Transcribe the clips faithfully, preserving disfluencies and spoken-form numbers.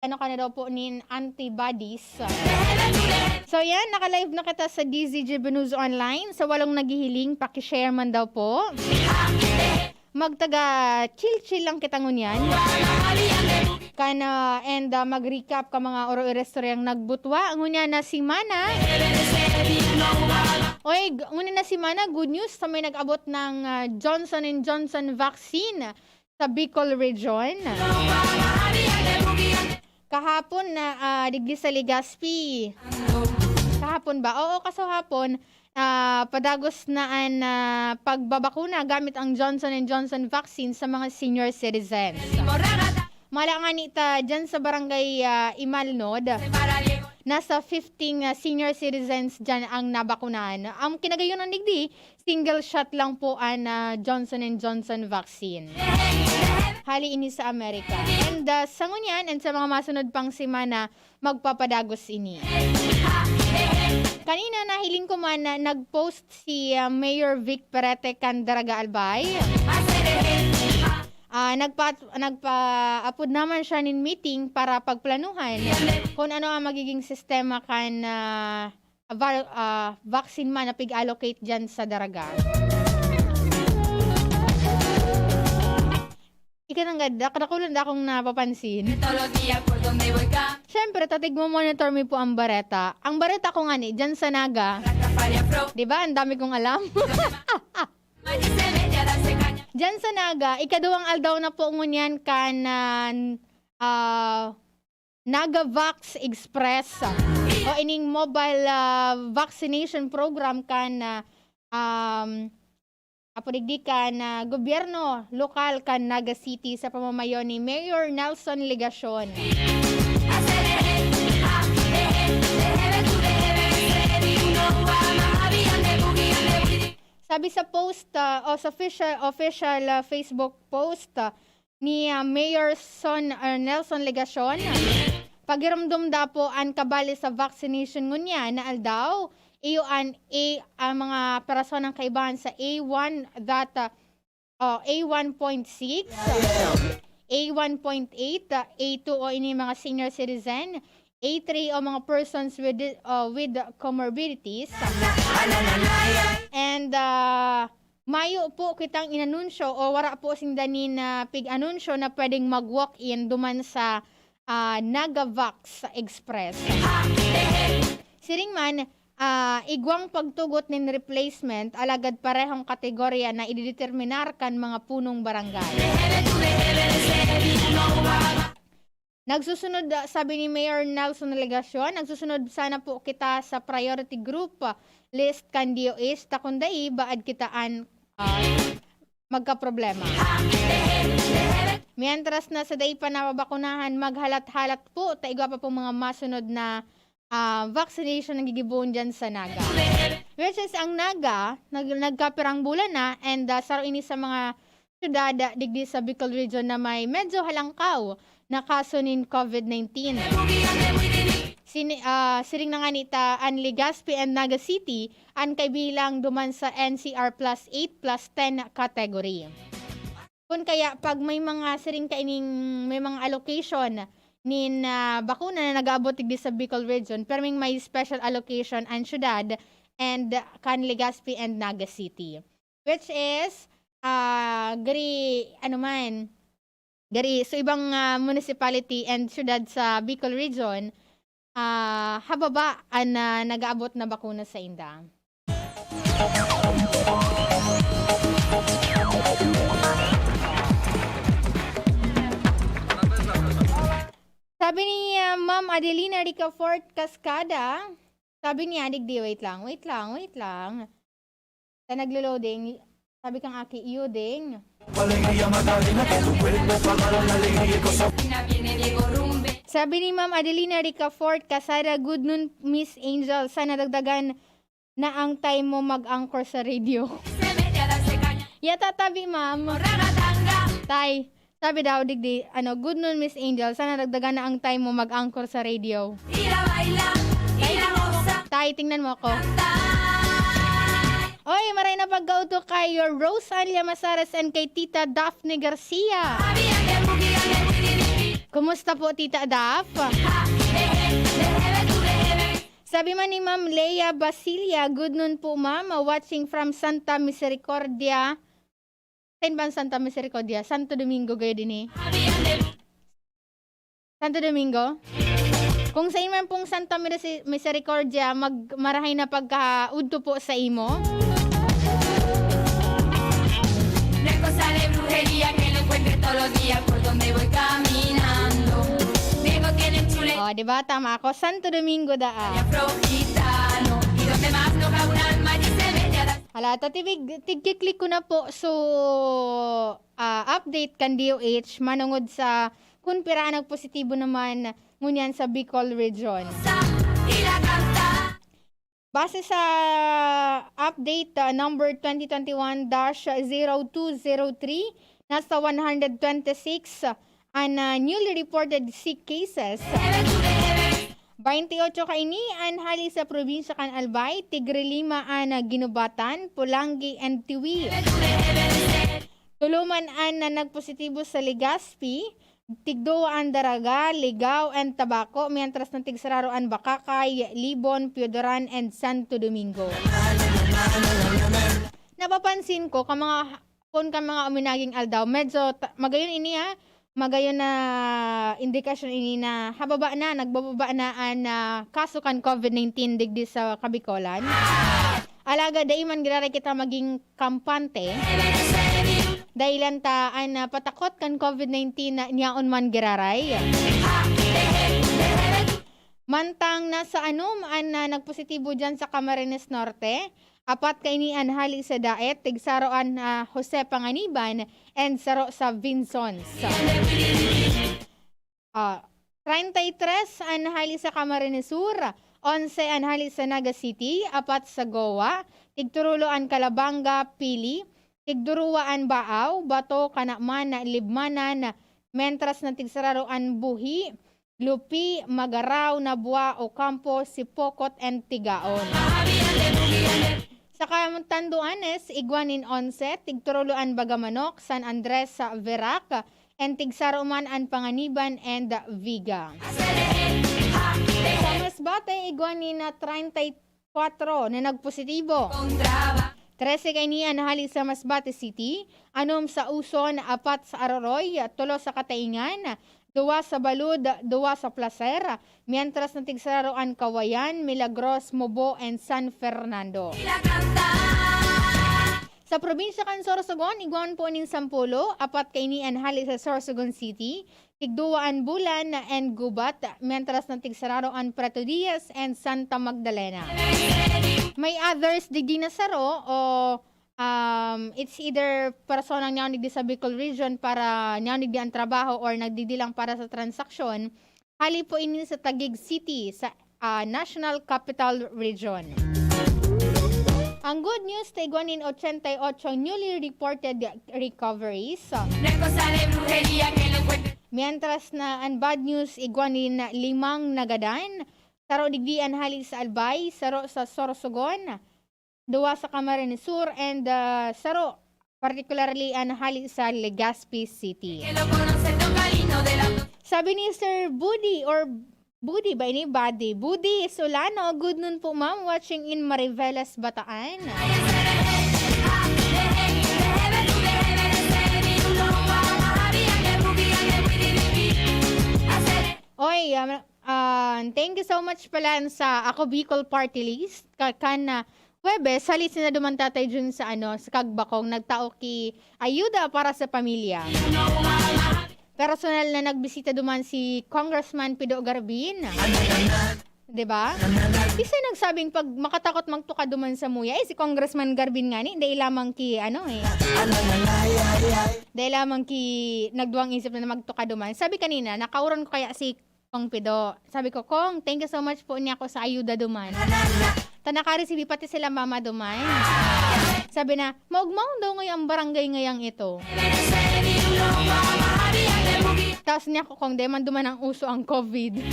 ano ka na daw po nin antibodies. So yan, naka-live na kita sa D Z G News Online. Sa walong naghihiling, paki-share man daw po. Magtaga chill-chill lang kita ngunyan. Kan, ah, and, ah, mag-recap ka mga oro-, oro-, istoryang nagbutwa. Ngunyan na semana. Oy, g-, ngunyan na semana, good news sa may nag-abot ng, ah, Johnson and Johnson vaccine sa Bicol Region. Kahapon na, ah, digdi sa Legazpi. Kahapon ba? Oo, kasahapon, ah, padagos na an, ah, pagbabakuna gamit ang Johnson and Johnson vaccine sa mga senior citizens. Mala nga nita, dyan sa barangay, ah, Imalnod, nasa fifteen, ah, senior citizens dyan ang nabakunahan. Ang kinagayon ng digdi, single shot lang po an, ah, Johnson and Johnson vaccine. Hali ini sa Amerika. And, ah, sa ngunyan and sa mga masunod pang semana, magpapadagos ini. Kanina, nahiling ko man na nag-post si, ah, Mayor Vic Perete kan Daraga, Albay. Ah, nagpa-, nagpa-apod naman siya nin meeting para pagplanuhan kung ano ang magiging sistema kan, ah, var-, ah, vaccine man na pig-allocate dyan sa Daraga. Ika nang gad-, dak-, dakulan da akong napapansin. Siyempre, tatig mo, monitor mi po ang bareta. Ang bareta ko nga ni, dyan sa Naga. Di ba? Ang dami kong alam. Dyan sa Naga, ikaduwang aldaw na po ngunyan kan, ah, ah, Nagavax Express, ah, o ining mobile, ah, vaccination program kan, ah, um, apo digdi kan, ah, gobyerno lokal kan Naga City sa pamamayo ni Mayor Nelson Legacion. Sabi sa post, ah, o sa official, official, ah, Facebook post, ah, ni, ah, Mayor Son, ah, Nelson Legacion, pagiromdom da po an kabali sa vaccination ngunyan na aldaw. Iyo an A, ang mga personang kaibahan sa A one dot, ah, oh, A one point six, A one point eight, ah, A two o ini mga senior citizen, A three o mga persons with, ah, with comorbidities. And, ah, mayo po kitang inanunsyo o wara po sinda nin, ah, pig-anunsyo na pwedeng mag-walk-in duman sa, ah, Nagavax Express. Siring man, ah, igwang pagtugot nin replacement, alagad parehong kategorya na idedeterminar kan mga punong barangay. Nagsusunod, ah, sabi ni Mayor Nelson Legacion, "Nagsusunod sana po kita sa priority group, ah, list kan D O H, ta kung dai, baad kita an, ah, magkaproblema." Mientras na sa dai pa nababakunahan, maghalat-halat po, ta igwa pa pong mga masunod na, ah, vaccination ang gigibohon dyan sa Naga. Which is, ang Naga, nag-, nagkapirang bulan na, and, ah, saro ini sa mga syudad, ah, digdi sa Bicol Region na may medyo halangkaw na kaso nin COVID nineteen. Sini-, ah, siring na nga nita, an Legazpi and Naga City an kaibilang duman sa N C R plus eight plus ten category. Kun kaya, pag may mga siring kaining, may mga allocation nin, ah, bakuna na nag-aabot digdi sa Bicol Region, perming may special allocation an syudad and kan Legazpi and Naga City. Which is, ah, gari, ano man, gari, so ibang, ah, municipality and syudad sa Bicol Region, ah, hababa an, ah, nag-aabot na bakuna sainda. Sabi ni, ah, Ma'am Adelina Ricafort Cascada, sabi niya, digdi, wait lang, wait lang, wait lang. Sa naglo-loading, sabi kang aki, "Iyo ding." Sabi ni Ma'am Adelina Ricafort Casada, "Good noon, Miss Angel. Sana dagdagan na ang time mo mag-anchor sa radio." Yata tabi, ma'am. Tay, sabi daw, digdi, ano, "Good noon, Miss Angel. Sana dagdagan na ang time mo mag-anchor sa radio." Tay, tingnan mo ako. Oy, maray na pagkauto kay Rosan Llamazares and kay Tita Daphne Garcia. Kumusta po, Tita Daph? Sabi man ni Ma'am Lea Basilia, "Good noon po, ma'am. Watching from Santa Misericordia." Saan ba ang Santa Misericordia? Santo Domingo, gayo din eh. Santo Domingo? Kung sa man pong Santa Mersi-, Misericordia, mag-, marahay na pagkaudto po sa imo. Una cosa de brujería que lo encuentre todos los días por donde voy caminando. Diego tiene un chule- Oh, di ba? Tama ako. Santo Domingo daa. Afrogitano. Y donde más no cabe un alma, allí se mete a dar. Hala, ta tibig, tigkiklik ko na po. So, ah, update kan D O H manungod sa kun pira an nagpositibo naman ngunyan sa Bicol Region. Y la canta. Base sa update, ah, number twenty twenty-one dash zero two zero three, nasa one hundred twenty-six an, ah, newly reported sick cases. Baynte otso kaini an hali sa probinsya kan Albay, tigre lima an, ah, ginubatan, Polangui and Tiwi. Tulo man an, ah, nagpositibo sa Legazpi, tigduwa an Daraga, Ligao and Tabaco, mientras na tigsararo an Bacacay, Libon, Piodoran and Santo Domingo. Napapansin ko, ka mga, kun ka mga uminaging aldaw, medyo ta-, magayon ini, ah, magayon na indikasyon ini na hababa na, nagbababa na an, ah, kaso kan COVID nineteen digdi sa Kabikolan. Alagad dai man giraray kita maging kampante. Dahilan ta an, ah, patakot kan COVID nineteen na nyaon man giraray. Mantang nasa anom an, ah, nagpositibo diyan sa Camarines Norte, apat kaini an hali sa Daet, tigsaro an, ah, Jose Panganiban, and saro sa Vinzons. Ah, treinta y tres an hali sa Camarines Sur, onse an hali sa Naga City, apat sa Goa, tigturulo an Calabanga, Pili, tigduruwa an Baao, Bato, Canaman, Libmanan, mentras na tigsararo an Buhi, Lupi, Magarao, Nabua, Ocampo, Sipocot, and Tigaon. Sa Catanduanes, igwa nin onse, tigturulo an Bagamanok, San Andres, Verac, and tigsaro man an Panganiban and Viga. Sa Masbate, igwa nin treinta y cuatro na nagpositibo. Trese kaini an hali sa Masbate City, anom sa Uson, apat sa Aroroy, tulo sa Kataingan, duwa sa Balud, duwa sa Placer, mientras na tigsararo an Cauayan, Milagros, Mobo, and San Fernando. Sa probinsya kan Sorsogon, igwa man po nin sampulo, apat kaini an hali sa Sorsogon City, tigduwa an Bulan and Gubat, mientras na tigsararo an Preto Diaz and Santa Magdalena. May others digdi na saro o, um, it's either personang nyaon digdi sa Bicol Region para nyaon digdi ang trabaho or nagdigdi lang para sa transaksyon. Hali po ini sa Taguig City, sa, ah, National Capital Region. Ang good news, ta igwa nin ochenta y ocho newly reported recoveries. Una cosa de brujería que lo encuentre. Mientras na ang bad news, igwa nin limang nagadan. Saro digdi an hali sa Albay, saro sa Sorsogon, duwa sa Camarines Sur, and, ah, saro, particularly an hali sa Legazpi City. Que lo conoce, toca el himno de la Sabi ni Sir Budi or Budi ba ini? Badi. Budi Solano, "Good noon po, ma'am. Watching in Mariveles, Bataan." Oy, um, ah, thank you so much pala sa Ako Bicol Party List. Ka-, kan, ah, Huwebes, hali sinda duman Tatay Jun sa, ano, sa Kagbakong, nagtao ki ayuda para sa pamilya. Personal na nagbisita duman si Congressman Pido Garbin. Di ba? Isa nagsabing pag makatakot magtukad duman sa muya, eh, si Congressman Garbin ngani, dai lamang ki, ano, eh. Dai lamang ki nagduwang isip na magtukad duman. Sabi kanina, nakauran ko kaya si Kong Pido. Sabi ko, "Kong, thank you so much po niya ako sa ayuda duman." Ta nakaresibi pati sila mama duman. Sabi na, "Maugmaon daw ngayon ang barangay ngayang ito." Tapos niya ko, "Kong, di man duman ang uso ang COVID."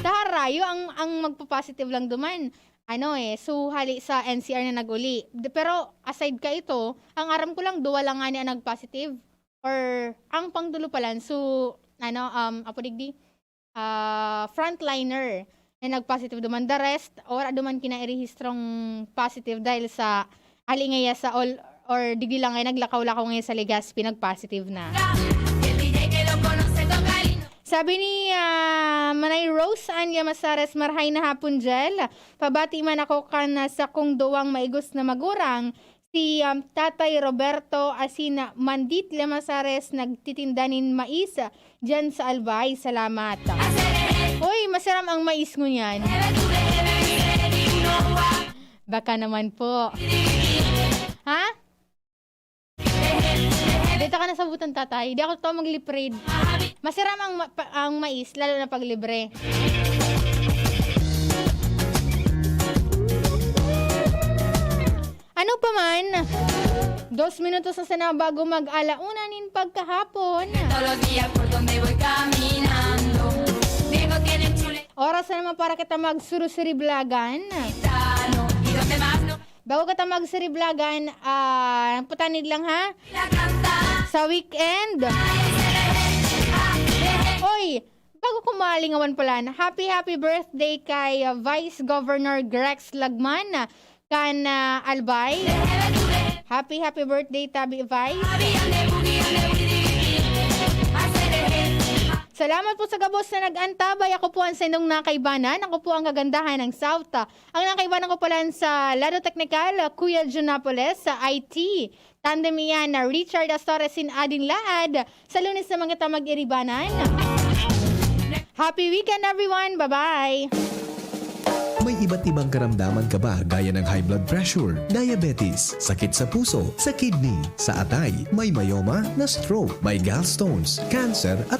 Taharayo ang, ang magpa-positive lang duman. Ano eh, so hali sa N C R na nag-uli. De, pero aside ka ito, ang aram ko lang, duwa lang nga niya nag-positive. Or ang pangdulo pa lang. So, ano, um, apo digdi, ah, frontliner na nag-positive duman. The rest, wala duman kinairehistrong positive dahil sa ali ngaya sa all or digdi lang ay naglakaw-lakaw ngaya sa Legazpi, nag-positive na. Sabi ni, ah, Manay Rose Ann Llamazares, "Marhay na hapon, Jel. Pabati man ako kan, ah, sakong duwang maigos na magurang, si, um, Tatay Roberto asin Mandit Llamazares, nagtitinda nin mais, ah, diyan sa Albay. Salamat." Uy, masiram ang mais ngunyan. Baka naman po. Ha? Dito ka nasabutan, tatay. Di ako to magliprid. Masiram ang, ma- pa- ang mais, lalo na pag libre. Ano pa man? Dos minutos na sana bago mag-alauna nin pagkahapon. Todos los días por donde voy caminando. Digo, tienen chuleta, Oras na naman para kita magsuro-siriblagan. y donde más no. Bago kita magsiriblagan, ah, patanid lang ha. La canta. Sa weekend. Oy, bago ko malingawan pala, happy, happy birthday kay, ah, Vice Governor Grex Lagman, ah, kan, ah, Albay. Happy, happy birthday, Tabi Vice. Salamat po sa gabos na nag-antabay. Ako po ang sendong nakaibanan. Ako po ang kagandahan ng South. Ang nakaibanan ko pala sa Lado Teknikal, Kuya Jun Napoles, sa I T. Tandem iyan na Richard Astores sin Ading Laad. Sa Lunes naman kita mag-iribanan. Happy weekend, everyone! Bye-bye! May iba't ibang karamdaman ka ba gaya ng high blood pressure, diabetes, sakit sa puso, sa kidney, sa atay, may myoma, na stroke, may gallstones, cancer at